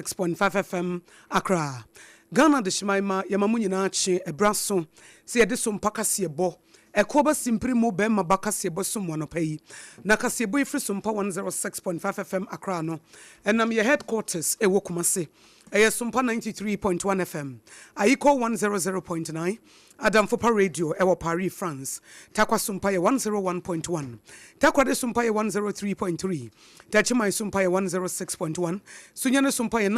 6.5 FM Accra. Ghana Adehyeman ma yɛma mo nyinaa kye ɛberɛ aso sɛ yɛde so mpa kaseɛbɔ ɛkoɔ ba simpiri mu bɛrima ba kaseɛbɔ som mo anɔpa yi. Na kaseɛbɔ yi firi so mpa 106.5 FM Accra no ɛnam yɛ headquarters ɛwɔ Kumase. Ɛyɛ Sompa 93.1 FM, Ayiko 100.9, Adamfopa Radio ɛwɔ Paris, France. Tarkwa Sompa yɛ 101.1, Takoradi Sompa yɛ 103.3, Techiman Sompa yɛ 106.1, Sunyani Sompa yɛ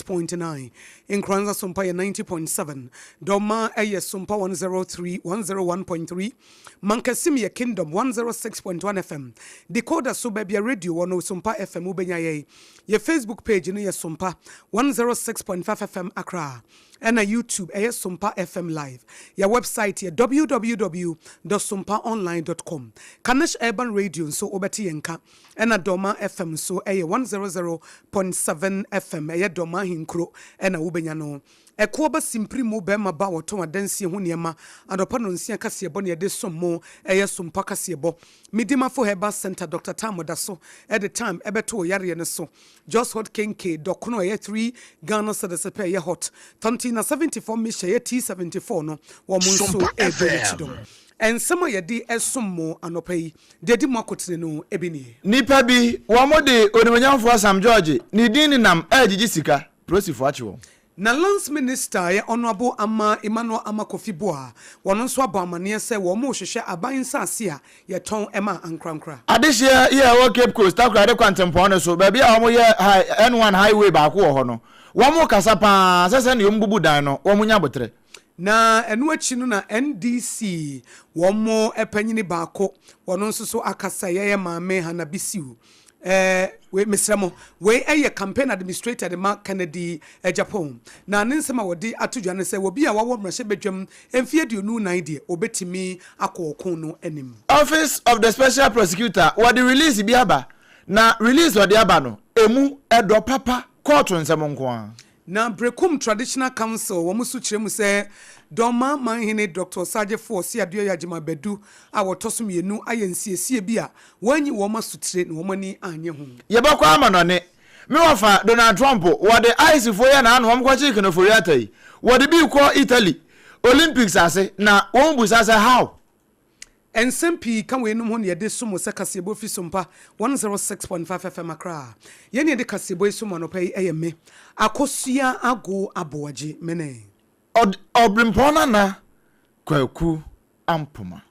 98.9, Nkoranza Sompa yɛ 90.7, Dormaa ɛyɛ Sompa 103 101.3, Mankasim yɛ Kingdom 106.1 FM. Decoder so baabi a radio wɔ no Sompa FM wobɛnya yɛn. Yɛ Facebook page no yɛ Sompa 106.5 FM Accra ɛna YouTube ɛyɛ Sompa FM Live. Yɛ website yɛ www dot sompaonline dot com. Kanesh Urban Radio nso wobɛte yɛn nka ɛna Dormaa FM nso ɛyɛ 100.7 FM ɛyɛ Dormaa Ahenkuro ɛna wobɛnya no. Ɛkoɔ ba simpiri mu bɛɛma ba wɔtɔn adansie ho nneɛma anɔpa nonsia kaseɛbɔ na yɛde som mo ɛyɛ sompa kaseɛbɔ Medimafo Herbal Centre Doctor Tam da so de time ɛbɛto wo yareɛ no so Jos Hot Kenke dɔkono ɛyɛ 3 Ghana cedis pɛ ɛyɛ hot Tontina 74 Mixture ɛyɛ T74 no wɔn nso Sompa ɛrebɔ yɛn FM. kyidɔm Nsɛm a yɛde som mo anɔpa yi deɛ ɛdi mu akotene no bi nie. Nnipa bi, wɔde Onimuonyamfoɔ Sam George ne din nenam regyegye sika, polisifoɔ akye wɔn. Na Lands Minister yɛ Honourable Ama Emmanuel Ama Kofi Boah, wɔno nso abɔ amaneɛ sɛ wɔn rehwehwɛ aban nsaase a yɛtɔn ma ankorankora. Adehyeɛ yi a ɛwɔ Cape Coast Takoradi kwantempɔn no so, baabi a wɔyɛ hi N1 highway baako wɔ hɔ no, wɔrekasa pa ara sɛ sɛdeɛ wɔbubu dan no, wɔnya aboterɛ. Na ɛno akyi no na NDC wɔn panyini baako, wɔno nso so akasa, yɛyɛ Maame Hannah Bissiw, Eh, wei, mesrɛ mo, wei yɛ campaign administrator de ma Kennedy Agyapong. Na ne nsɛm a wɔde ato dwa ne sɛ, obi a wawɔ mmarahyɛbadwam mfeɛ 24 deɛ, ɔbɛtumi akɔ ɔko no anim. Office of the Special Prosecutor, wɔde release bi aba, na release a wɔde aba no, emu dɔ papa, kɔɔto nsɛm nko ara. Na Berekum Traditional Council wɔn nso kyerɛ mu sɛ Dormaa Manhene Dɔkta Osagyefo Ɔseaduayi Agyemang Badu a wɔtɔ so mmienu ayɛ nsiesie bi a wɔanyi wɔn asotire na wɔn ani annye ho. Yɛbɛkɔ amanɔne. Me wɔfa Donald Trump, wɔde ice foɔ yi a n'ano wɔn kɔkyee Ken Ofori-Atta yi, wɔde bi rekɔ Italy Olympics ase na wɔn busa sɛ how? Nsɛm pii ka weinom ho na yɛde som wo sɛ kaseɛbɔ fi Sompa 106.5 FM Accra. Yɛn ne yɛde kaseɛbɔ yi som wo anɔpa yi yɛ me, Akosua Ago Aboagye, me ne. Ɔd Ɔbrempɔn Nana Kwaku Ampoma.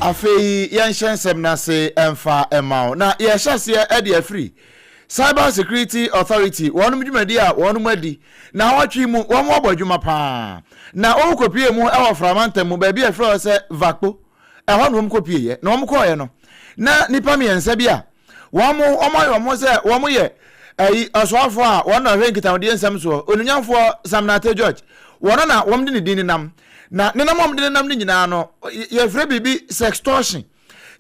Afei yɛnhyɛ nsɛm no ase mfa mma wo. Na yɛhyɛ aseɛ de afiri Cyber Security Authority wɔnom dwumadi a wɔnom adi na awɔtwe mu wɔn abɔ adwuma paa. Na wɔn kɔpie mu wɔ Framantam mu baabi a ɛfrɛ hɔ sɛ Vakpo. Ɛhɔ na wɔn kɔpieeɛ. Na wɔn kɔɔeɛ no na nnipa mmiɛnsa bi a Wɔn, wɔn ayɛ wɔn ho sɛ wɔn yɛ ɛyi ɔsoafoɔ a wɔn na ɔhwɛ nkitahodie nsɛm soɔ, Onunyamfoɔ Sam Nartey George. Wɔn na wɔn de ne din nenam. Na nenam a wɔn de nenam no nyinaa no, yɛfrɛ biribi sextortion.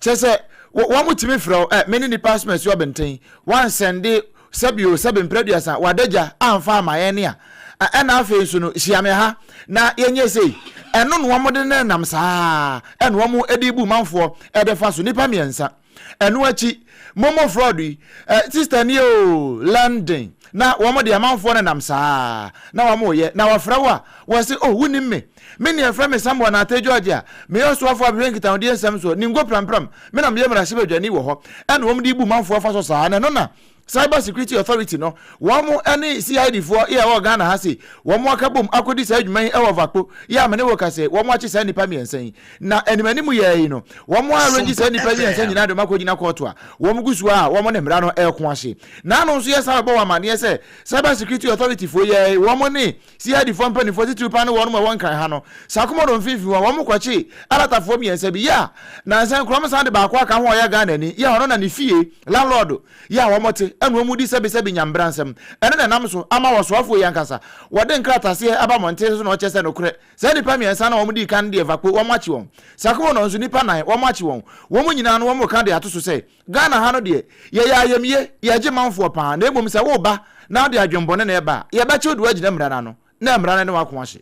Kyerɛ sɛ, wɔn tumi frɛ wo, ɛ, me ne nipa asomasi ɔbɛnten, wansɛnde sɛbi o, sɛbi mprɛduasa, wadagya amfa ama yɛn ne a, ɛna afei nso no, hyia me ha na yɛnyɛ sei. Ɛno na wɔn de nenam saa, ɛna wɔn de bu manfoɔ de fa so, nipa mmiɛnsa. Ɛno akyi, momo fraud yi, eh, sister nie oo, London, na wɔn de amanfoɔ nenam saa, na wɔn reyɛ, na wɔfrɛ wo a, wɔse, oh, wonim me, me nea ɛfrɛ me Samuel Nartey George a, meyɛ ɔsoafoɔ a mehwɛ nkitahodie nsɛm soɔ, Ningo Prampram, me na meyɛ mmarahyɛbadwani wɔ hɔ, ɛna wɔn de bu manfoɔ fa so saa, na ɛno na Cyber Security Authority no, wɔn ne CID foɔ yɛ ɛwɔ Ghana ha sei, wɔn aka bom akɔdi saa adwuma yi wɔ Vakpo yi a me ne wo kasa yi, wɔn akye saa nnipa mmiɛnsa yi. Na anim anim yɛɛ yi no, wɔn arrange saa Sompa nnipa mmiɛnsa FM. nyinaa de wɔn akɔgyina kɔɔto a wɔn gu so a wɔn ne mmara no reko ahye. Naano nso yɛsan bɛbɔ wɔn amaneɛ sɛ Cyber Security Authority foɔ yi wɔn ne CID foɔ mpanimfoɔ titiriw paa ne wɔn a ɛwɔ Nkran ha no, Sakumono mfimfini hɔ, wɔn kɔkyee Alatafoɔ mmiɛnsa bi, yɛ a nansa yi koraa wɔn san de baako aka ho a ɔyɛ Ghanani, yɛ a ɔno na ne fie landlord yɛ a wɔte ɛna wɔn di sɛbesɛbe nyambra nsɛm. Ɛno na ɛnam so ama ɔsoafoɔ yi ankasa wɔde nkrataseɛ aba mmɔnten so na ɔkyerɛ sɛ nokorɛ saa nnipa mmiɛnsa no a wɔn dii kan no deɛ Vakpo wɔn akye wɔn, Sakumono nso nnipa nan wɔn akye wɔn. Wɔn nyinaa no wɔn reka de ato so sɛ Ghana ha no deɛ yɛyɛ ayamye, yɛgye manfoɔ paa na mmom sɛ woreba na wode adwenbɔne na ɛba a yɛbɛkye wo de wo agyina mmara no ano. na mmara no ne w'ako ahye.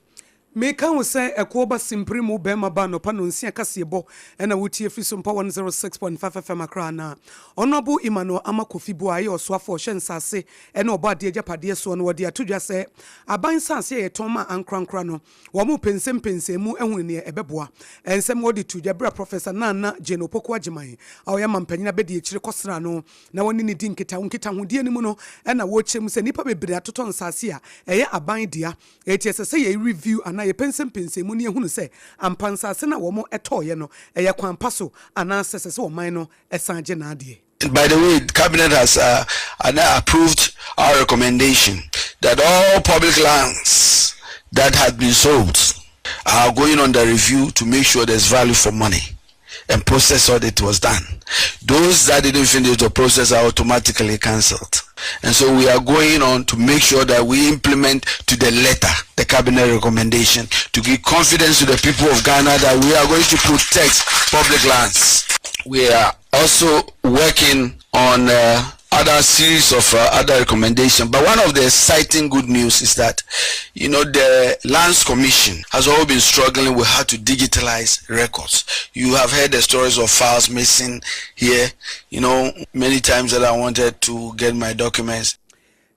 Meka wo sɛ ɛkoɔ ba simpire mu bɛɛma ba anɔpa nonsia kaseɛbɔ ɛna wotie firi Sompa 106.5 FM Accra na Honourable Emmanuel Armah Kofi Buah ɛyɛ ɔsoafoɔ ɔhwɛ nsaase ɛne ɔbɔadeɛ agyapadeɛ soɔ no wɔde ato dwa sɛ aban nsaase a yɛtɔn ma ankorankora no wɔn repɛnsɛmpɛnsɛn mu ahunu neɛ ɛbɛboa. Nsɛm wɔde to dwa berɛ a Professor Nana Jane Opoku Agyemang a ɔyɛ mampanyin abadiakyire kɔsraa no na wɔne no di nkitaho. Nkitahodie no mu no na wɔkyerɛ mu sɛ nnipa bebree atotɔ nsaase a ɛyɛ aban dea Enti ɛsɛ sɛ yɛ review anaa yɛpɛnsɛmpɛnsɛn mu na yɛhunu sɛ ampa nsase no a wɔn tɔeɛ no ɛyɛ kwan pa so anaasɛ ɛsɛ sɛ ɔman no san gye n'adeɛ. By the way, cabinet has uh, approved our recommendation that all public lands that have been sold are going under review to make sure there's value for money and process audit was done. Those that didn't finish the process are automatically cancelled. And so we are going on to make sure that we implement to the letter the cabinet recommendation to give confidence to the people of Ghana that we are going to protect public lands. We are also working on uh, other series of uh, other recommendations. But one of the exciting good news is that, you know, the Lands Commission has all been struggling with how to digitalize records. You have heard the stories of files missing here. You know, many times that I wanted to get my documents.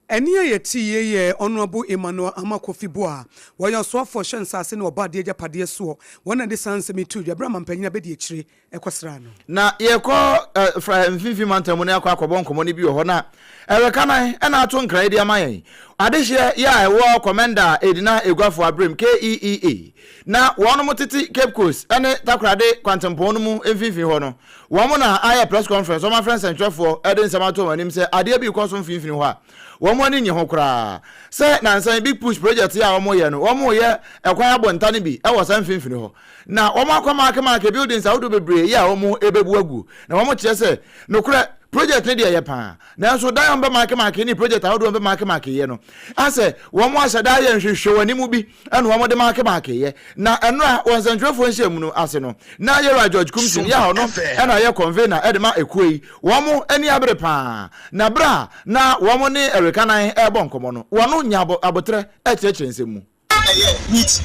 Ɛnne a yɛte yie yɛ Honourable Emmanuel Armah Kofi Buah. Wɔyɛ ɔsoafoɔ hyɛ nsaase ne ɔbɔadeɛ agyapadeɛ soɔ. Wɔn na de saa nsɛm yi too dwa berɛ a mampanyin abɛdi akyire kɔsraa no. Na yɛkɔ fra mfimfini mantam mu na yɛakɔ akɔbɔ nkɔmmɔ no bi wɔ hɔ na ɛreka nan na ato nkra de ama yɛn adehyeɛ yɛ a ɛwɔ Komenda Edina Eguafo Abrem KEEA na wɔn tete Cape Coast ne Takoradi kwantempɔn no mu mfimfini hɔ no wɔn na ayɛ press conference wɔn afrɛ nsɛntwerɛfoɔ de nsɛm ato wɔn anim sɛ adeɛ bi kɔ so mfimfini hɔ a wɔn ani nye ho koraa sɛ nansan Big Push project yɛ a wɔn yɛ no wɔn yɛ ɛkwan abɔnta no bi ɛwɔ saa mfimfini hɔ na wɔn akɔ mark mark buildings ahodoɔ bebree yɛ a wɔn ɛbɛbu agu na wɔn kyerɛ sɛ nokorɛ project ne deɛ yɛ paa nanso dan a wɔn bɛ mark mark ne project ahodoɔ wɔn bɛ mark mark yɛ no asɛ wɔn ahyɛ da yɛ nhwehwɛ wɔn anim bi ɛna wɔn de mark mark yɛ na ɛnora wɔn nsɛntwerɛfoɔ nhyia mu no ase no na yɛwura George Kumsin yɛ a ɔno ɛna yɛ convener ɛde ma ekuo yi wɔn ani abere paa na bere a na wɔn ne Erika nan ɛrebɔ nkɔmɔ no wɔn nya abotire ɛkyerɛkyerɛ nsɛm mu. Ɛyɛ meet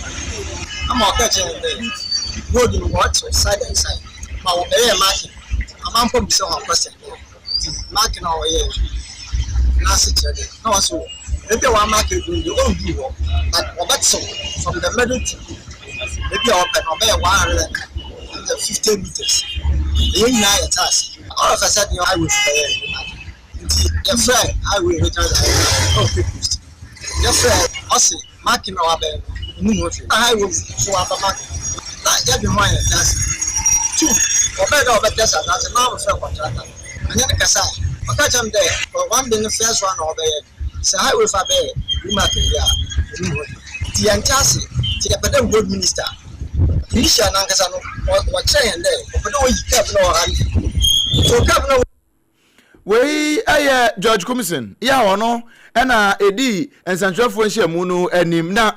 ama ɔka kyerɛ dɛ road no wɔɔkyerɛ side and side ma wɔbɛyɛ marking amanfo bisa wɔn question nti marking a wɔyɛ n'ase kyerɛ dɛ na wɔso ebi a wɔa mark edu no deɛ ɔndu hɔ, but wɔbɛtew from the middle to ebi a wɔpɛ no ɔbɛyɛ 150 meters. Ɛyɛ nyinaa yɛ taase ɔrɔ fɛ deɛ highway bɛyɛ marking nti yɛfrɛ highway regional director ɛwɔ Cape Coast. Yɛfrɛ ɔse marking a wabɛyɛ no emu ho hwee na highway so waba marking na yɛde ho ayɛ taase two ɔbɛyɛ dɛ ɔbɛtɛ sa anaasɛ na ɔfrɛ contractor ɛnyɛ ne kasa a ɔka kyerɛ m dɛ one day no first one na ɔbɛyɛ sɛ highway fa bɛyɛ remarking bi a emu ho hwee nti yɛnte ase nti yɛpɛ dɛ road minister initial nankasa no wɔkyerɛ yɛn dɛ ɔpɛ dɛ wɔyi curb na ɔha no so curb na. Wei ɛyɛ George Kumsin yɛ a ɔno ɛna ɛdi nsɛntwerɛfoɔ nhyiamu no anim na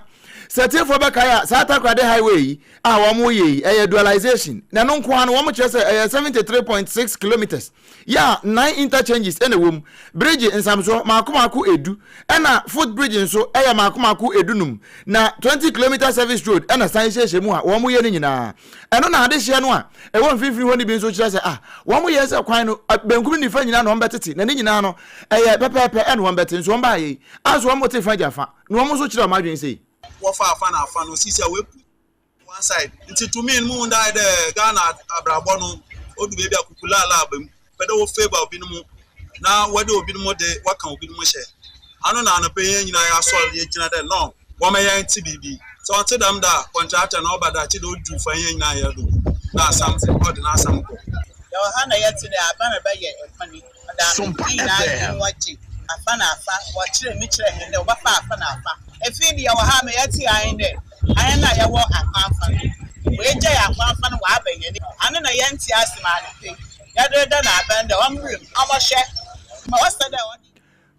sɛ tiefoɔ bɛkae a saa Takoradi highway yi a wɔn yɛ yi ɛyɛ dualization na ɛno nko ara no wɔn kyerɛ sɛ ɛyɛ 73.6 kilometres yɛ a nine interchanges ɛna ɛwɔ mu, bridge nsamsoɔ maako maako 10 ɛna foot bridge nso ɛyɛ maako maako 15 na 20 kilometre service road ɛna san hyehyɛ mu a wɔn yɛ no nyinaa. Ɛno na adehyeɛ no a ɛwɔ mfimfini hɔ no bi nso kyerɛ sɛ ah wɔn yɛ sɛ kwan no benkum ne nifa nyinaa na wɔn bɛtete na ne nyinaa no ɛyɛ pɛpɛɛpɛ ɛna wɔn bɛte nso wɔn baa yɛ yi aso wɔn te fa gya fa na wɔn nso kyerɛ wɔn adwene sɛ. Wɔfa afa na afa no sisi a wɔapu one side nti to me no mu da dɛ Ghana abrabɔ no odu baabi a kukulaala aba mu pɛ dɛ wɔ favour obinom na wɔde obinom de wɔka obinom hyɛ ano na anɔpɛ yɛn nyinaa yɛasɔre yɛgyina dɛ no wɔma yɛn te biribi sɛ ɔnte dɛm da a contractor na ɔba da akyi dɛ odu fa yɛn nyinaa yɛ do na asam ɔde n'asam kɔ. Yɛwɔ ha na yɛte dɛ aba na bɛyɛ ɛkwan yi ɔda ano nyinaa dwen wɔgye afa na afa wɔkyerɛ mi kyerɛ hɛn dɛ wɔbɛfa afa na afa efi de yɛwɔ ha ma yɛte ahen dɛ ahen na yɛwɔ akwanfa no wɔagya yɛ akwanfa no wɔaba yɛn ano na yɛnte ase ma ade pe yɛde da na abɛn dɛ ɔmmerɛ mu ɔmɔhyɛ ma wɔsɛ dɛ ɔde.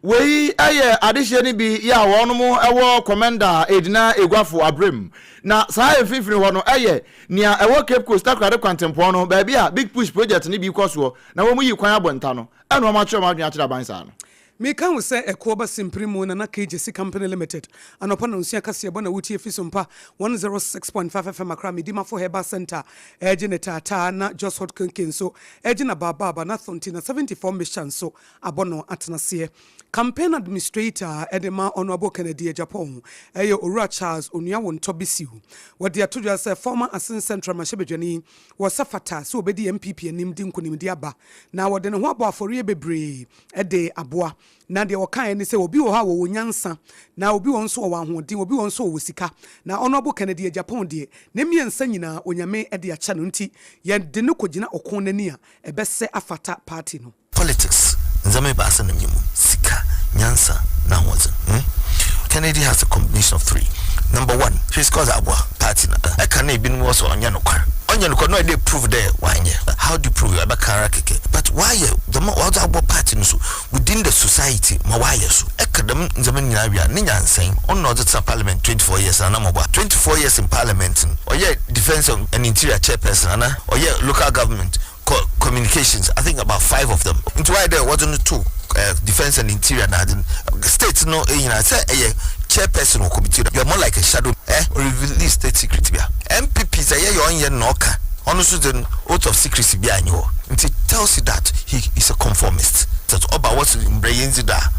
Wei yɛ adehyeɛ no bi yɛ a wɔnom wɔ Komenda Edina Eguafo Abrem na saa mfimfini hɔ no yɛ nea ɛwɔ Cape Coast Takoradi kwantempɔn no baabi a Big Push project no bi kɔ soɔ na wɔn yi kwan abɔ nta no ɛna wɔn akyerɛ wɔn adwene akyerɛ aban saa no. Meka wo sɛ ɛkoɔ ba simpiri mu Nana K Gyasi Company Limited anɔpa nɔnsia kaseɛbɔ na wotie fi Sompa 106.5 FM Accra Medimafo Herbal Centre ɛregye ne taataa na Jos Hot Kenke nso ɛregye na Baababa na Thonti na 74 Mixture nso abɔ no atenaseɛ. Campaign Administrator de ma Honourable Kennedy Agyapong yɛ Owura Charles Onuawontɔ Bisiw. Wɔde ato dwa sɛ former Asin Central mmarahyɛbadwani wɔ sɛ fata sɛ ɔbɛdi NPP anim de nkunimdi aba na wɔde ne ho abɔ afɔreɛ bebree de aboa. Na deɛ ɔkaeɛ ne sɛ obi wɔ hɔ a wɔwɔ nyansa, na obi wɔ nso ɔwɔ ahoɔden, obi wɔ nso ɔwɔ sika. Na Honourable Kennedy Agyapong deɛ, ne mmiɛnsa nyinaa Onyame de akyɛ no nti yɛde no kɔgyina ɔko no ani a, ɛbɛsɛ afata party no. Politics, ndzɛmba ebiasa na minyim, sika, nyansa, na ahoɔdzen. Hmm? Kennedy has a combination of three. Number one, hwɛ sika ɔdze aboa party no. Ɛka na binom wɔ sɛ ɔnnyɛ nokwar. Ɔnnyɛ nokwar na ɔyɛ dɛ prove dɛ ɔannyɛ. How do you prove it? Ebɛka ara kɛkɛ. But ɔayɛ dɛm ɔdze aboa party no so within the society ma ɔayɛ so. Ɛka dɛm ndzɛmba no nyina wie a, ne nyansa yi, ɔno na ɔdze tsena parliament 24 years ana mɔboa? 24 years in parliament no, ɔyɛɛ defence and interior chairperson ana? Ɔyɛɛ local government co communications I think about five of them nti wayɛ dɛ wɔdze no to eh, defence and interior na adze no state no nyinaa sɛ ɛyɛ chairperson wɔ committee no you are more like a shadow eh release state secret bia NPP sɛ yɛyɛ ɔnyɛ na ɔka ɔno nso dze no oath of secrecy bia nye hɔ nti tells you that he is a conformist sɛ ɔba wɔsi mbrɛ yɛndzi do a.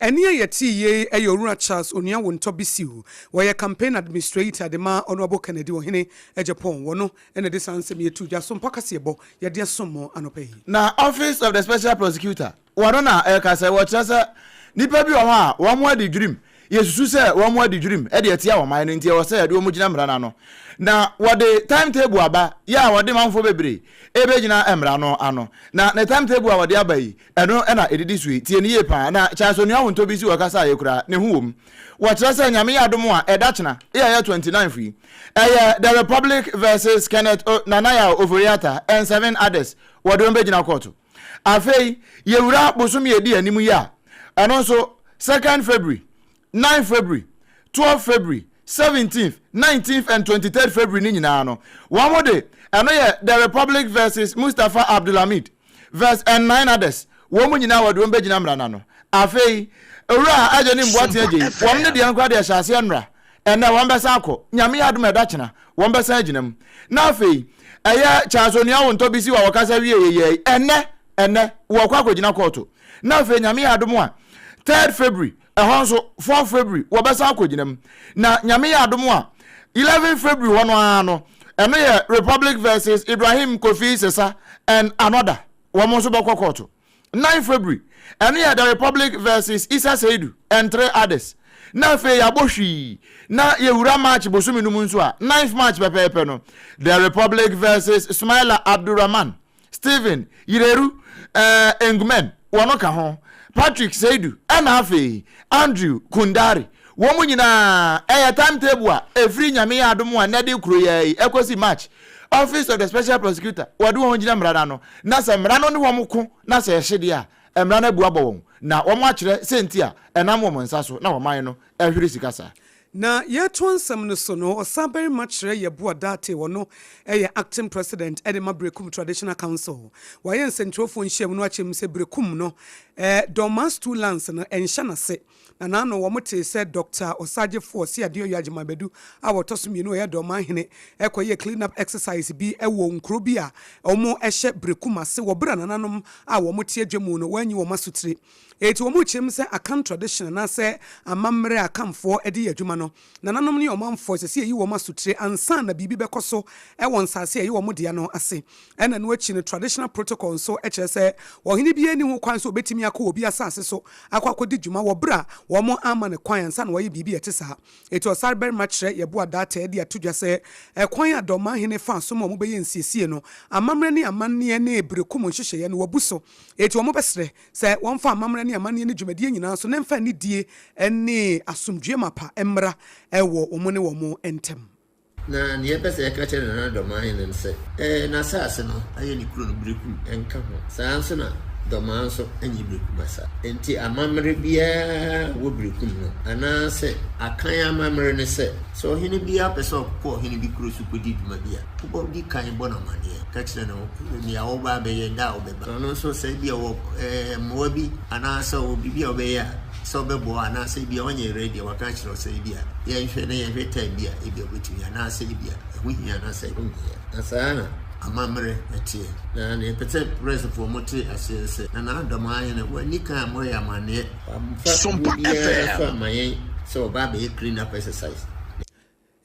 Ɛnne a yɛtee yei yɛ Owura Charles Onuawontɔ Bisiw. Ɔyɛ Campaign Administrator de ma Honourable Kennedy Ohene Agyapong. Wɔno na ɛde saa nsɛm yi ato dwa. Sompa kaseɛbɔ yɛde asom mo anɔpa yi. Na Office of the Special Prosecutor, wɔno na ɛreka sɛ wɔkyerɛ sɛ nnipa bi wɔ hɔ a wɔn adi dwirim, yɛsusu sɛ wɔn adi dwirim de atia ɔman no nti ɛwɔ sɛ yɛde wɔn gyina mmara no ano. Na wɔde time table aba yɛ a wɔde manfoɔ bebree rebɛgyina mmara no ano. Na ne time table a wɔde aba yi, Ɛno na ɛdidi so yi. Tie no yie paa. Na Charles Onua Wontɔ bi si wɔ kasa a yɛkura, ne ho wɔ mu. Wɔkyerɛ sɛ Nyame yɛ adom a, ɛda kyena, yɛ ɛyɛ 29th yi, ɛyɛ The Republic vs Kenneth O Nana Yaw Ofori-Atta and seven others, wɔde wɔn bɛgyina kɔɔto. Afei, yɛwura bosome a ɛdi anim yi a, ɛno nso, 2nd February, 9 February, 12 February, 17th, 19th and 23rd February no nyinaa no, wɔn de, ɛno yɛ The Republic vs Mustapha Abdulhamid vs and nine others, wɔn nyinaa wɔde wɔn bɛgyina mmara no ano. Afei, Owura Agye ne Mboaten Agye yi, wɔn ne deɛ no koraa deɛ ɛhyɛ aseɛ nnora, ɛnnɛ wɔn bɛsan akɔ, Nyame yɛ adom a ɛda kyena, wɔn bɛsan agyina mu. Na afei, ɛyɛ Charles Onuawontɔ Bisiw a wɔkasa wieɛ yɛ yi, ɛnnɛ, ɛnnɛ, wɔkɔ akɔgyina kɔɔto. Na afei, Nyame yɛ adom a, 3rd February, Ɛhɔ nso, 4 February, wɔbɛsan akɔgyina mu. Na Nyame yɛ adom a, 11 February hɔ no ara no, ɛno yɛ Republic versus Ibrahim Kofi Sesa and another, wɔn nso bɛkɔ kɔɔto. 9 February, ɛno yɛ The Republic versus Issa Seidu and three others. Na afei yɛabɔ hwii, na yɛwura March bosome no mu nso a, 9 March pɛpɛɛpɛ no, The Republic versus Smaila Abdulrahman Stephen Yireru eh, Engmen, wɔn ka ho, Patrick Seidu, ɛna afei Andrew Kundari. Wɔn mu nyinaa ɛyɛ timetable a ɛfiri Nyame yɛ adom a nnɛ de kuro yɛ yi ɛkɔsi March. Office of the Special Prosecutor wɔde wɔn gyina mmara no ano na sɛ mmara no ne wɔn ko na sɛ ɛhye deɛ a mmara no abu abɔ wɔn na wɔn akyerɛ sɛnti a ɛnam wɔn nsa so na ɔman no ɛhwere sika saa. Na yɛretoa nsɛm no so no, ɔsabarima kyerɛ Yeboah Dartey, ɔno yɛ Acting President de ma Berekum Traditional Council. Wayɛ nsɛnkyerɛwfoɔ nhyiam no akyerɛ mu sɛ Berekum no, Dormaa Stool Lands no nhyɛ n'ase. Na n'ano wɔtee sɛ Dɔkta Ɔsaagyefo Ɔseadeɛ Ɔyɔ Agyemang-Badu a ɔtɔ so mmienu a ɔyɛ Dormaa hene kɔyɛɛ clean up exercise bi wɔ nkuro bi a wɔhyɛ Berekum ase wɔ berɛ a nananom a wɔte adwa mu no wɔanyi wɔn asotire. Enti wɔkyerɛ mu sɛ Akan tradition anaasɛ amammerɛ a Akanfoɔ de yɛ adwuma no, nananom ne ɔmanfoɔ, ɛsɛ sɛ yɛyi wɔn asotire ansa na biribi bɛkɔ so wɔ nsase a ɛyɛ wɔn dea no ase. Ɛna ɛno akyi no, traditional protocol nso kyerɛ sɛ ɔhene biara nni ho kwan sɛ ɔbɛtumi akɔ obi asase so akɔ akɔdi dwuma wɔ berɛ a wɔn amma no kwan ansa na wayɛ biribi a ɛte saa. Enti ɔsarebarima kyerɛ Yeboah Darteh de ato dwa sɛ ɛkwan a Dɔmahene faa so ma wɔbɛyɛ nsiesie no, amammerɛ ne amanneɛ ne berekum nhyehyɛeɛ no, wɔabu so. Enti wɔbɛsrɛ Sɛ wɔmfa amammerɛ ne amanneɛ ne dwumadie nyinaa so na ɛmfa anidie ne asomdwoeɛ mapa mmra wɔ wɔn ne wɔn ntam. Na nea yɛpɛ sɛ yɛka kyerɛ Nana Dɔmahene ne sɛ, ɛɛ, n'asase no yɛ ne kuro no Berekum nka ho. Saa ara nso na Dɔmaa nso nye Berekum asa. Enti amammerɛ biara a ɛwɔ Berekum no, anaasɛ Akan amammerɛ ne sɛ, sɛ ɔhene biara pɛ sɛ ɔkɔ ɔhene bi kuro so kɔdi dwuma bi a, wobɔ di kan bɔ no amanneɛ, ka kyerɛ no nea woreba abɛyɛ, da a wobɛba. Na ɔno nso sɛ ebia ɔwɔ mmoa bi anaasɛ ɔwɔ biribi a ɔbɛyɛ a, sɛ ɔbɛboa anaasɛ ebia ɔnyɛ ready a, waka akyerɛ wo sɛ ebia yɛnhwɛ na yɛnhwɛ time bi a ebia ɔbɛtumi anaasɛ ebia ɛho hia anaasɛ ɛho nhia. Na saa na amammerɛ teɛ. Na nea ɛpɛ sɛ prɛsfoɔ mo te aseɛ ne sɛ, Nana Adom Ahene, wanni kan ammɔ yɛn amanneɛ, wamfa kuo biara so amma yɛn sɛ ɔba abɛyɛ clean up exercise.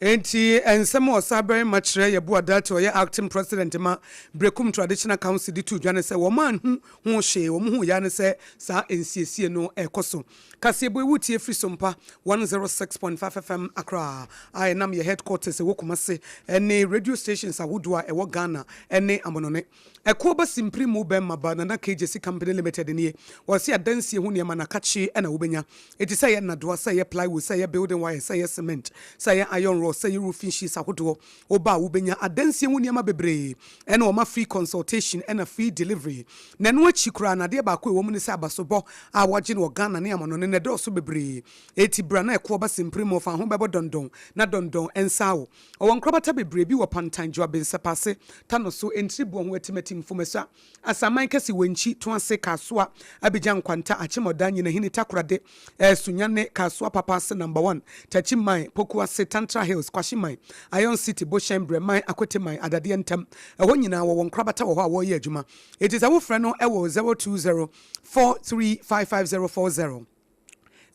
Enti nsɛm a Ɔsabarima kyerɛ Yeboah Dartey a ɔyɛ Acting President ma Berekum Traditional Council de too dwa ne sɛ wɔn anhu ho hwee, wɔn hui ara ne sɛ saa nsiesie no rekɔ so. Kaseɛbɔ yi wotie firi Sompa 106.5 FM Accra a ɛnam yɛ headquarters ɛwɔ Kumasi ne radio stations ahodoɔ a ɛwɔ Ghana ne amonɔne. Ɛkoɔ ba Simpiri mu bɛmma ba Nana K Gyesi Company Limited nie. Wɔse adansie ho nneɛma na kakye na wobɛnya. Enti sɛ ɛyɛ nnadoa, sɛ ɛyɛ plywood, sɛ ɛyɛ building wire, sɛ ɛyɛ cement, sɛ ɛyɛ iron rod, sɛ ɛyɛ roofing sheets ahodoɔ, woba a wobɛnya adansie ho nneɛma bebree. Ɛna wɔma free consultation ɛna free delivery. Na ɛno akyi koraa no adeɛ baako a ɛwɔ mu ne sɛ abasobɔ a wɔagye no wɔ Ghana ne amanɔne no ɛdɔɔso bebree. Enti bra na ɛkoɔ ba Simpiri mu ɔfa ho bɛbɔ dɔndɔn na dɔndɔn nsa wo. Ɔwɔ nkorabata bebree bi wɔ Pantan, Juaben, Sɛpase, Tanoso, Entiri, Boahu, Atimati, Mfomasa, Asaman Kɛse, Wenchi, Toase, Kasoa, Abidjan, Nkwanta, Akyemɔda, Nyinahini, Takorade, Sunyani, Kasoa, Papaase, Number One, Takyi Man, Pokuase, Tantra Hills, Kwahyeman, Iron City, Bohyɛn, Brɛman, Akwete Man, Adadeɛ Ntam. Ɛhɔ nyinaa wɔwɔ nkorabata wɔ hɔ a wɔreyɛ adwuma. Enti sɛ wofrɛ no wɔ 020 4355040.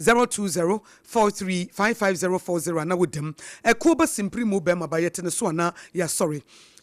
0204355040 a na woda mu. Ɛkoɔ ba simpiri mu bɛrima ba yɛte ne so a na yɛasɔre.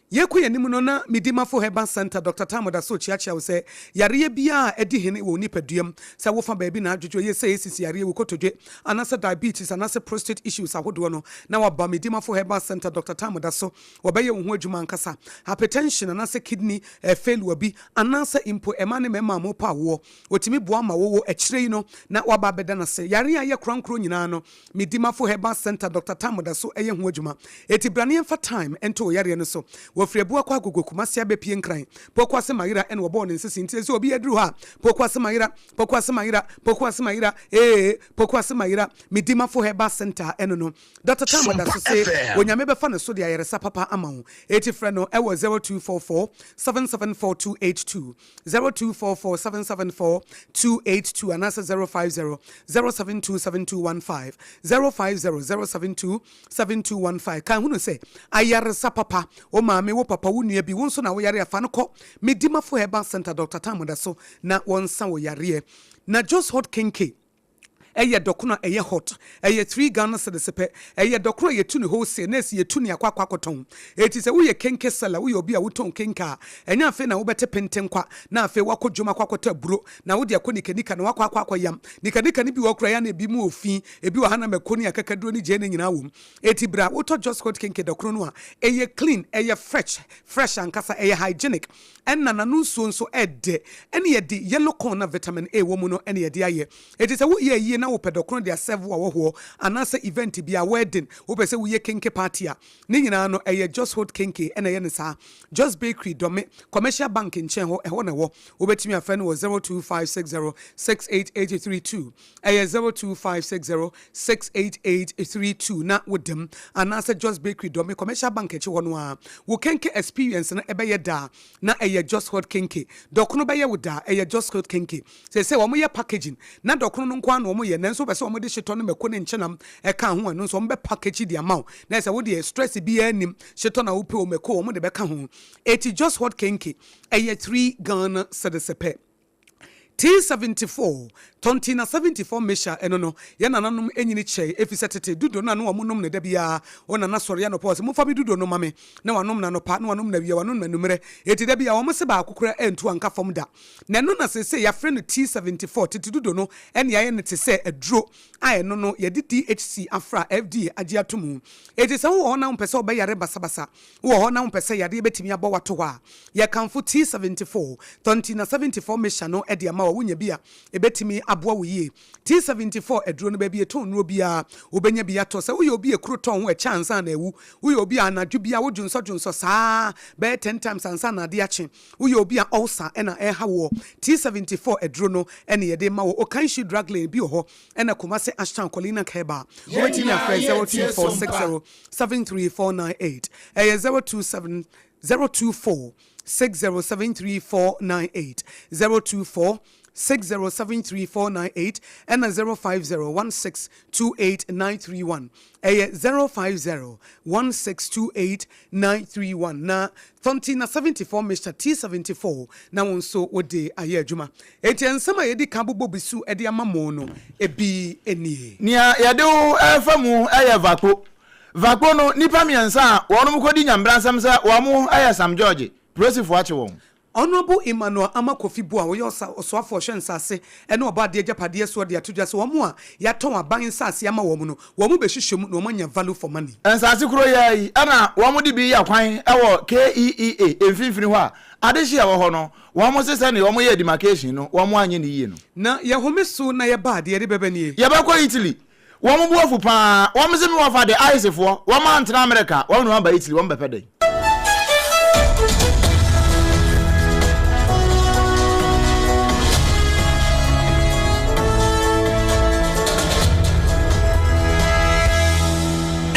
Yɛkɔ yɛn anim no na Medimafo Herbal Centre Doctor Tam da so rekyeakyea wo sɛ yareɛ biara a adi hene wɔ wo nipaduam, sɛ wofa baabi na adwodwo yɛ sɛ esisi yareɛ, wo kotodwe anaasɛ diabetes anaasɛ prostate issues ahodoɔ no na waba Medimafo Herbal Centre Doctor Tam da so wɔbɛyɛ wo ho adwuma ankasa. Hypertension anaasɛ kidney failure bi anaasɛ mpo ɛmaa ne mmarima a mopɛ awoɔ Otumi boa ma wɔwɔ akyire yi no na waba abɛda no ase. Yare a ɛyɛ korankoro nyinaa no, Medimafo Herbal Centre Doctor Tam da so yɛ ho adwuma. Enti bra na yɛmfa time nto wo yareɛ no so. Wɔfiri Abuakwa Agogo, Kumasi abɛpue Nkran. Pokuase Mayera na wɔbɔɔ ne nsese nti sɛ obi aduru hɔ a, Pokuase Mayera, Pokuase Mayera, Pokuase Mayera, ee, Pokuase Mayera, Medimafo Herbal Centre ɛno no. Doctor Tam da so se Onyame bɛfa ne so de ayaresa papa ama wo. Enti frɛ no wɔ 0244 774 282. 0244 774 282 anaasɛ 050 072 7215, 050 072 7215. Kan hunu sɛ ayaresa papa, wo maame, wo papa, wo nua bi, wo nso na woyare a, fa no kɔ Medimafo Herbal Centre, Doctor Tam da so na wɔnsa wo yareɛ. Na Jos Hot Kenkey. Ɛyɛ dɔkono a ɛyɛ hot. Ɛyɛ three Ghana cedis pɛ. Ɛyɛ dɔkono a yɛtu no wholesale na ɛsi yɛtu no akɔ akɔ akɔtɔn. Enti sɛ woyɛ kenke seller, woyɛ obi a wotɔn kenke a, ɛnyɛ afei na wobɛte pentenkwa na afei woakɔ dwom akɔ akɔtɔ aburo na wode akɔ nikanika na woakɔ akɔ akɔyam. Nikanika no bi wɔ hɔ koraa ɛyɛ a na ebi mu wɔ fi, ebi wɔ ha na mako ne akakaduro ne gyeene nyinaa wɔ mu. Enti bra wotɔ Just Hot Kenke dɔkono no a, ɛyɛ clean, ɛyɛ fresh, fresh ankasa, ɛyɛ hygienic. Ɛna n'ano nsuo nso ɛdɛ. Ɛna yɛde yellow corn na vitamin A wɔ mu no ɛna yɛde ayɛ. Enti sɛ woyɛ ayie na wopɛ dɔkono de asɛve w'ahɔhoɔ anaasɛ event bi a, wedding, wopɛ sɛ woyɛ kenke party a, ne nyinaa no ɛyɛ Just Hold Kenke ɛna ɛyɛ no saa. Just Bakery, Dɔme, Commercial Bank nkyɛn hɔ, ɛhɔ na ɛwɔ. Wobɛtumi afrɛ no wɔ 02560 68832. Ɛyɛ 02560 68832 na woda mu anaasɛ Jos Bakery Dɔme Commercial Bank akyi hɔ no ara. Wo kenke experience no ɛbɛyɛ daa na ɛyɛ Jos Hot Kenke. Dɔkono bɛyɛ wo daa, ɛyɛ Jos Hot Kenke. Seesei wɔyɛ packaging na dɔkono no nko ara na wɔyɛ nanso wopɛ sɛ wɔde hyetɔ ne mako ne nkyenam ɛka ho a ɛno nso wɔbɛ package de ama wo na ɛsɛ wo deɛ stress biara nnim, hyetɔ na wopɛ o mako o wɔde bɛka ho. Eti Jos Hot Kenke ɛyɛ three Ghana cedis pɛ. T74, Tɔnti na 74 Mesha ɛno no, yɛn nananom nyini kyɛe efisɛ tete dudo no a na wɔnom no da biara, wo nana sɔre anɔpa ɔse momfa me dudo no ma me, na wanom no anɔpa, na wanom no awia, wanom no anummerɛ, enti da biara wɔn se baako koraa antu anka fam da. Na ɛno na seesei yɛafrɛ no T74, tete dudo no ɛne ayɛ no te sɛ aduro a ɛno no yɛde DHC afra a FDA agye ato mu. Enti sɛ wowɔ hɔ na wompɛ sɛ wobɛyare basabasa, Wowɔ hɔ na wompɛ sɛ yadeɛ bɛtumi abɔ wo ato hɔ a, yɛkamfo T74, Tɔnti na 74 Mixture no de ama wo a wonya bi a, ɛbɛtumi aboa wo yie. T74 aduro no, baabi yɛtɔn nnuro biara, wobɛnya bi atɔ. Sɛ woyɛ obi a ekuro tɔn ho ɛkyɛ ansa na awu, woyɛ obi a anadwo biara wodwonsɔdwonsɔ saa bɛyɛ ten times ansa na ade akye, woyɛ obi a ulcer na ɛreha woɔ, T74 aduro no na yɛde rema wo. Okanshi Drug Lane bi wɔ hɔ, ɛna Kumasi Ashtown Colina Herbal. Yɛn Wobɛtumi nyinaa afrɛ yɛretie Sompa. 0246073498. Ɛyɛ 027 024 6073498, 024 6073498 ɛna 0501628931 ɛyɛ 0501628931 na Thonti na 74 Mr T74 na wo nso wode ayɛ adwuma. Enti nsɛm a yɛdi kan bobɔ bi so de ama mo no ebi nie. Nea yɛde wo refa mu yɛ Vakpo. Vakpo no, nnipa mmiɛnsa a wɔnom kɔdi nyambransɛm sɛ wɔn yɛ Sam George, polisifo akye wɔn. Honourable Emmanuel Armah Kofi Buah a ɔyɛ ɔsa ɔsoafoɔ ɔhwɛ nsase ne ɔbɔadeɛ agyapadeɛ soɔ de ato dwa sɛ wɔn a yɛatɔn aban nsase ama wɔn no, wɔn bɛhwehwɛ mu na wɔn anya value for money. Nsase koro yi ara yi na wɔde bi yɛ kwan wɔ KEEA mfimfini hɔ a adehye a ɛwɔ hɔ no, wɔse sɛdeɛ wɔyɛɛ demarcation no wɔn anyɛ no yie no. Na yɛhome so na yɛba a, deɛ yɛde bɛba nie. Yɛbɛkɔ Italy. Wɔn bo afu paa. Wɔn se me wɔfa de Ice foɔ. Wɔn antena America. Wɔn na wɔn aba Italy. Wɔn bɛpɛ dɛn?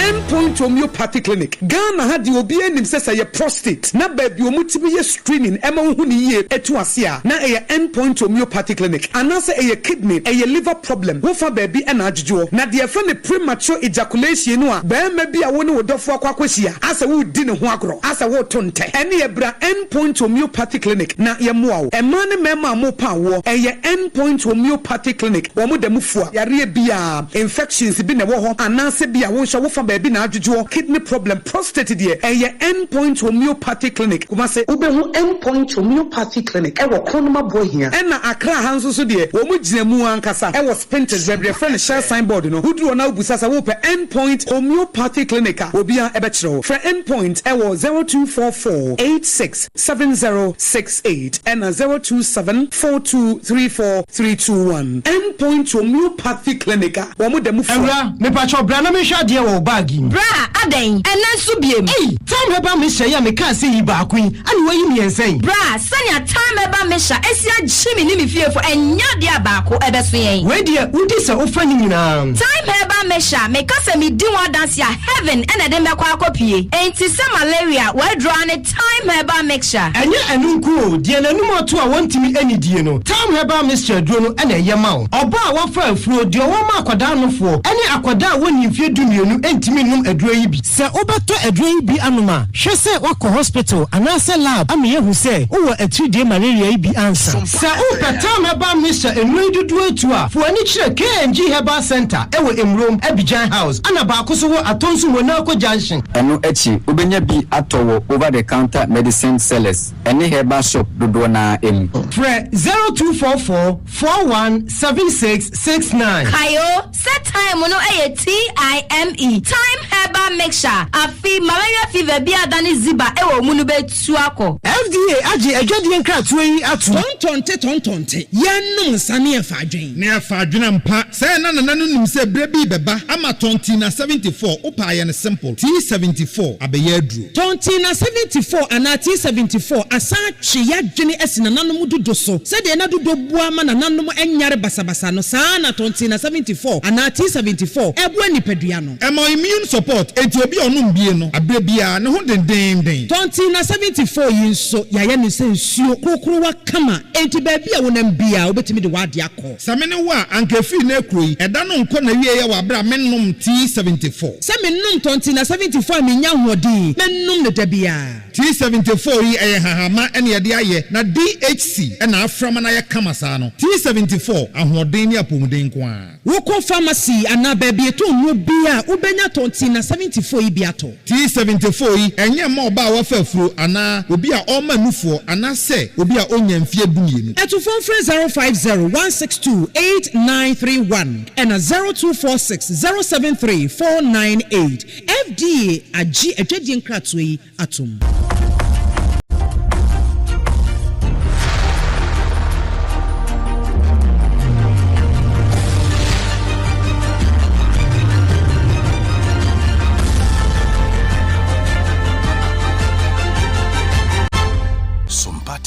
End Point Homeopathy Clinic, Ghana ha deɛ obiara nim sɛ sɛ ɛyɛ prostate na baabi a wɔtumi yɛ screening ma wohu no yie to ase a, na ɛyɛ End Point Homeopathy Clinic. Anaasɛ ɛyɛ kidney, ɛyɛ liver problem, wofa baabi na adwodwoɔ. Na deɛ yɛfrɛ no premature ejaculation no a barima bi a wo ne wo dɔfoɔ akɔ akɔhyia asɛ woredi ne ho agorɔ, asɛ woreto ntɛ, ɛneɛ bra End Point Homeopathy Clinic na yɛmmoa wo. Mmaa ne mmarima a morepa awoɔ, ɛyɛ End Point Homeopathy Clinic, wɔn da mu fua yareɛ biara, infections bi na ɛwɔ hɔ anaasɛ bi a wo nso wofa baabi na adwodwoɔ, kidney problem, prostate deɛ, ɛyɛ End Point Homeopathy Clinic, Kumasi. Wobɛhu End Point Homeopathy Clinic wɔ Kronum Aboahia. Ɛna Accra ha nso so deɛ, wɔn gyina mu ankasa wɔ Spintex, baabi a yɛfrɛ no Shell sign board no. Woduru hɔ na wobisa sɛ worepɛ End Point Homeopathy Clinic a, obiara bɛkyerɛ wo. Frɛ End Point wɔ 0244 86 7068 ɛna 027 4234 321. End Point Homeopathy Clinic a wɔn da mu fua. Awura, mepakyɛw bra na menhwɛ adeɛ wɔ wo bag yi mu. Bra, adɛn? Ɛnnɛ nso biem? Ei! Thyme Herbal Mixture yi a mekaa sɛ yi baako yi, ɛna woayi mmiɛnsa yi? Bra, sɛnea Thyme Herbal Mixture asi agye me ne me fiefo, ɛnyɛ adeɛ a baako ɛbɛso yɛn. Wei deɛ, wodi sɛ wofa ne nyinaa. Thyme Herbal Mixture, meka sɛ medi ho adanse a, heaven na ɛde me bɛkɔ akɔpue. Enti sɛ malaria, w'aduro ara ne Thyme Herbal Mixture. Ɛnyɛ ɛno nko o, deɛ n'anum ato a wɔntumi nnidie no, Thyme Herbal Mixture aduro no na ɛyɛ ma wo. Ɔbaa a wafa afuro, deɛ ɔwɔ ma akwadaa nofoɔ, ne akwadaa a wɔnnii mfeɛ dumienu ntumi nnom aduro yi bi. Sɛ wobɛtɔ aduro yi bi anom a, hwɛ sɛ woakɔ hospital anaasɛ lab ama yɛahu sɛ wowɔ atiridie malaria yi bi ansa. Sɛ wopɛ Thyme Herbal Mixture nnuro yi dodoɔ atu a, fa w'ani kyerɛ KNG Herbal Centre wɔ Emurom, Abidjan House, ɛna baako nso wɔ Atonsu Monaco Junction. Ɛno akyi, wobɛnya bi atɔ wɔ over-the-counter medicine sellers ne herbal shop dodoɔ no ara mu. Frɛ 0244 41 76 69. Kae o, sɛ thyme no yɛ TIME, Thyme Herbal Mixture, afe malaria fever bi a adane ziba wɔ wo mu no bɛtu akɔ. FDA agye adwadie nkratoɔ yi atom. Tɔntɔnte tɔntɔnte, yɛnnom nsa ne yɛfa adwen. Ne yɛfa adwene ampa. Sɛɛ na Nana no nim sɛ berɛ bi rebɛba ama Tɔntina 74, wopɛ a yɛ no simple, T74 abɛyɛ aduro. Tɔntina 74 anaa T74 asan atwe y'adwene asi nananom dodo so. Sɛdeɛ na dodo boa ma nananom nyare basabasa no, saa ara na Tɔntina 74 anaa T74 boa nipadua no. Ɛma immune support, enti obi a ɔnom bie no, aberɛ biara, ne ho dendeenden. Tɔntina 74 yi nso, yɛayɛ no sɛ nsuo korokorowa kama, enti baabi a wonam biara, wobɛtumi de w'adeɛ akɔ. Sɛ me ne wo a, anka ɛfiri nnɛ rekuro yi, ɛda no nkɔ n'awieɛ wɔ aberɛ a mennom T74. Sɛ menom Tɔntina 74 a mennya ahoɔden, mɛnom no da biara. T74 yi ɛyɛ hahama na yɛde ayɛ na DHC na afra ma no ayɛ kama saa no. T74, ahoɔden ne apɔmuden nko ara. Wokɔ pharmacy anaa baabi yɛtɔn nnuro biara a, wobɛnya Tɔntina 74 yi bi atɔ. T74 yi, ɛnyɛ mma ɔbaa a wafa afuro anaa obi a ɔrema nufoɔ anaasɛ obi a ɔnnya mfeɛ dumienu. Atufoɔ mfrɛ 050 162 8931 ɛna 0246 073 498. FDA agye adwadie nkratoɔ yi atom.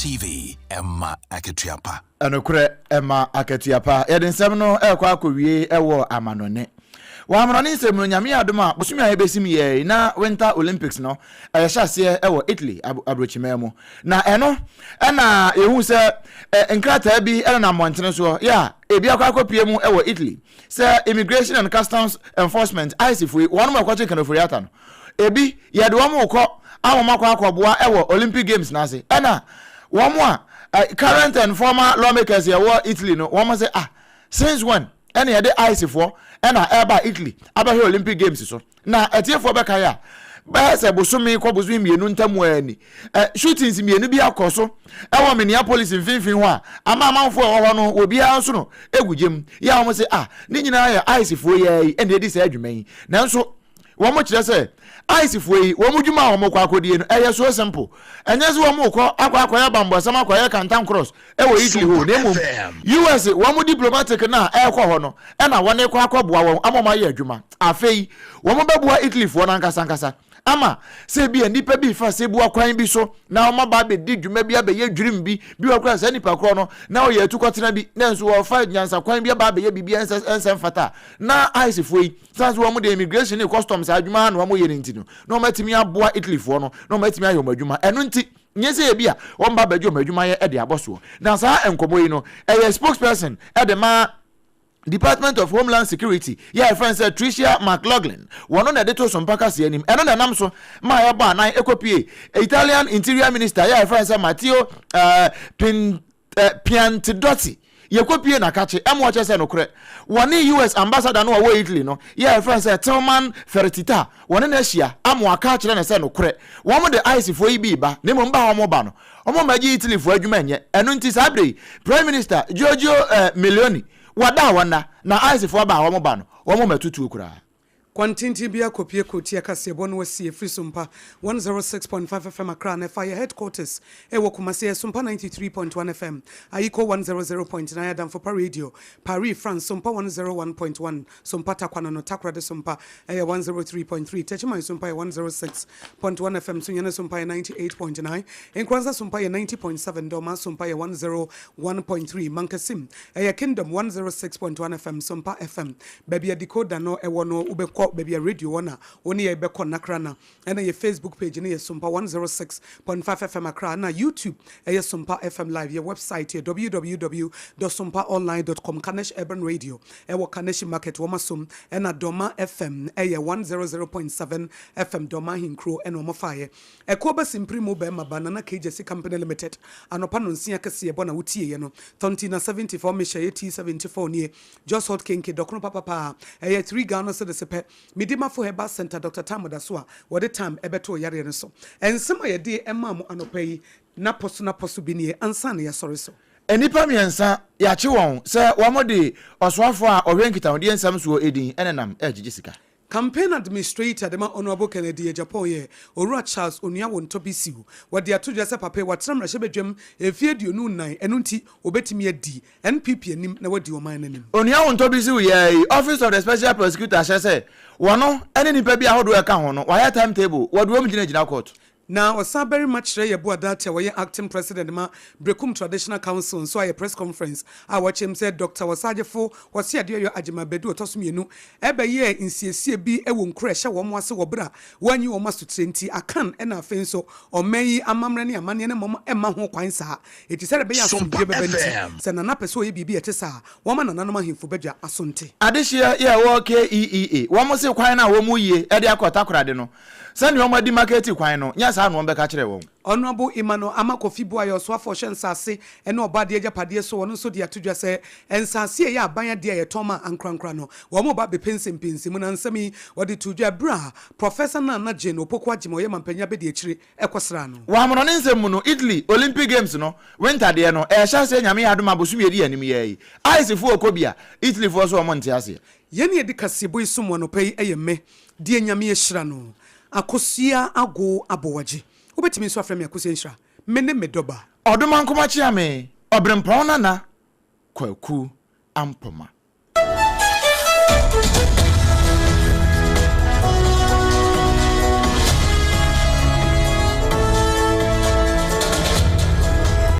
TV, ɛma akatua pa. Nokorɛ, ɛma akatua pa. Yɛde nsɛm no rekɔ akɔwie wɔ amanɔne. Wɔ amanɔne nsɛm no, Nyame adom a, bosome a yɛbɛsim yɛ yi na Winter Olympics no ɛhyɛ aseɛ wɔ Italy aburokyiman mu. Na ɛno ɛna yɛhu sɛ nkrataa bi ɛnenam mmɔntene soɔ yɛ a ebi akɔ akɔpie mu wɔ Italy sɛ Immigration and Customs Enforcement, ICE foɔ yi, wɔnom ɛkɔkye Ken Ofori-Atta no. Ebi, yɛde wɔn rekɔ ama wɔn akɔ akɔboa wɔ Olympic Games no ase. Ɛna wɔn a current and former lawmakers yɛwɔ Italy no, wɔn sɛ ah, since when ɛna yɛde ICE foɔ ɛna ɛreba Italy abɛhwɛ Olympic Games so. Na atiefoɔ bɛkae a, bɛyɛ sɛ bosome kɔ bosome mmienu ntam ara ni, shootings mmienu bi akɔ so ɛwɔ Minneapolis mfimfini hɔ a ama amanfoɔ a ɛwɔ hɔ no obiara nso no egu gyam. Yɛ a wɔn sɛ ah, ne nyinaa yɛ ICE foɔ yi ara yi ɛna edi saa adwuma yi. Nanso Wɔkyerɛ sɛ ICE foɔ yi wɔn dwuma a wɔkɔ akɔdie no ɛyɛ so simple. Ɛnyɛ sɛ wɔkɔ akɔ akɔyɛ bambɔsɛm akɔyɛ kantankrɔs wɔ Italy hɔ na mmom US wɔn diplomatic no a ɛrekɔ hɔ no na wɔn rekɔ akɔboa wɔn ama wɔn ayɛ adwuma. Afei wɔn bɛboa Italy foɔ no ankasa ankasa ama sɛ ebia nnipa bi refa sebua kwan bi so na wɔn aba abɛdi dwuma bi abɛyɛ dwirim bi bi wɔ koraa saa nipa korɔ no na ɔyɛ atukɔtena bi na nso wɔfa nyansa kwan bi aba abɛyɛ biribi a ɛnsɛ mfata na ICE foɔ yi Sane sɛ wɔn deɛ immigration ne customs adwuma ara na wɔyɛ no nti no, na wɔatumi aboa Italyfoɔ no na wɔatumi ayɛ wɔn adwuma. Ɛno nti, nyɛ sɛ ebi a wɔba abɛgye wɔn adwumayɛ de abɔ soɔ. Na saa nkɔmmɔ yi no, ɛyɛ spokesperson de ma Department of Homeland Security yɛ a yɛfrɛ no sɛ Tricia McLaughlin, wɔno na ɛde too so mpa kaseɛ anim. Ɛno na ɛnam so ma yɛbɔ anan kɔpue Italian Interior Minister yɛ a yɛfrɛ no sɛ Matteo uh, Pin Eh, Piantedotti, yɛkɔpie n'akakye, ɛma ɔkyerɛ sɛ nokorɛ, wɔne US ambassador no a ɔwɔ Italy no, yɛ a yɛfrɛ no sɛ Tilman Fertitta, wɔne no ahyia ama waka akyerɛ no sɛ nokorɛ, wɔn de ICE foɔ yi bi reba, na mmom ba a wɔn reba no, wɔn mmɛgye Italy foɔ adwuma nyɛ, ɛno nti saa berɛ yi, Prime Minister Giorgio eh, Meloni, wada a wɔnna, na ICE foɔ ba a wɔn ba no, wɔn mmɛto tuo koraa. Kwan tenten bi akɔpue Kotia kaseɛbɔ no asi ɛfiri Sompa 106.5 FM Accra na ɛfa yɛ headquarters ɛwɔ Kumasi ɛyɛ Sompa 93.1 FM, Ayiko 100.9 Adamfopa Radio, Paris, France Sompa 101.1 Sompa Tarkwa no no Takoradi Sompa ɛyɛ 103.3 Techiman Sompa yɛ 106.1 FM Sunyani Sompa yɛ 98.9 Nkoranza Sompa yɛ 90.7 Dormaa Sompa yɛ 101.3 Mankasim ɛyɛ Kingdom 106.1 FM Sompa FM Baabi a decoder no wɔ no wobɛkɔ baabi a radio wɔ na wo ne yɛn bɛkɔ nnakra na ɛna yɛ Facebook page no yɛ Sompa 106.5 FM Accra na YouTube ɛyɛ Sompa FM Live yɛ website yɛ www dot sompaonline dot com Kanesh Urban Radio ɛwɔ Kaneshie Market wɔn asom ɛna Dɔma FM ɛyɛ 100.7 FM Dɔma Ahenkuro ɛna wɔn faeɛ Ɛkoɔ ba Simpiri mu bɛɛma ba Nana K Gyasi Company Limited anɔpa nonsia kɛseɛ bɔ na wotieɛ no Thontina 74 Mehyɛ yɛ T74 nie Jos Hot Kenke dɔkono papa paa ɛyɛ 3 Ghana cedis pɛ Medi Mafo Herbal Centre Doctor Tam da so a wɔde Tam ɛbɛto wo yareɛ no so Nsɛm a yɛde maa mo anɔpa yi napɔ so napɔ so bi nie ansa na yɛasɔre so. Nnipa mmiɛnsa, yɛakye wɔn sɛ wɔde ɔsoafoɔ a ɔhwɛ nkitahodie nsɛm soɔ din nenam regyegye sika. Campaign Administrator de ma Honourable Kennedy Agyapong yɛ Owura Charles Onuawontɔ Bisiw. Wɔde ato dwa sɛ papa yi watena mmarahyɛbadwam mfeɛ 24, ɛno nti ɔbɛtumi adi NPP anim na wadi ɔman no anim. Onuawontɔ Bisiw yɛɛ yi, Office of the Special Prosecutor ahyɛ sɛ wɔno ne nnipa bi ahodoɔ a ɛka ho no wɔayɛ time table wɔde wɔn gyinagyina court. Na ɔsan barima kyerɛ yɛ Boa Dartey a ɔyɛ Acting President ma Berekum Traditional Council nso ayɛ press conference a wɔkyerɛ mu sɛ Dɔkta Ɔsagyefo Ɔseadeɛyɔ Agyemang Badu ɔtɔ so mmienu bɛyɛɛ nsiesie bi wɔ nkuro a ɛhyɛ wɔn ase wɔ bere a wɔanyi wɔn asotire nti Akan na afei nso ɔman yi amammerɛ ne amanneɛ no mmom mma ho kwan saa enti sɛdeɛ ɛbɛyɛ a asomdwoeɛ bɛba nti sɛ Nana pɛ sɛ ɔyɛ biribi a ɛte saa a wɔma nananom ahemfo badwa aso nte. Adehyeɛ yɛ ɛwɔ KEEA wɔn se kwan no a wɔn yie de akɔ Takoradi no Sɛnea wɔn adimaketi kwan no, nyɛ saa na wɔn bɛka kyerɛɛ wɔn. Honourable Emmanuel Armah Kofi Buah yɛ ɔsoafo a ɔhwɛ nsase ne ɔbɔadeɛ agyapadeɛ so, ɔno nso de ato dwa sɛ nsase a ɛyɛ aban adeɛ a yɛtɔn ma ankorankora no, wɔn reba abɛpɛnsɛmpɛnsɛm mu. Na nsɛm yi, wɔde too dwa berɛ a Professor Nana Jane Opoku Agyemang a ɔyɛ mampanyin abadiakyire kɔsraa no. Wɔ amanɔne nsɛm mu no, Italy Olympic Games no, winter deɛ no, ɛrehyɛ aseɛ Nyame yɛ adom a bosome a ɛdi anim yi ara yi. Ice foɔ rekɔ bi a, Italy foɔ nso wɔn nte aseɛ. Yɛn a yɛde kaseɛbɔ yi som wo anɔpa yi yɛ me, deɛ Nyame ahyira no, Akosua Ago Abowagye. Wobɛtumi nso afrɛ me Akosua Nhyira. Me ne me dɔba. Ɔdomankoma Kyeame, Ɔberempɔn Nana Kwaku Ampoma.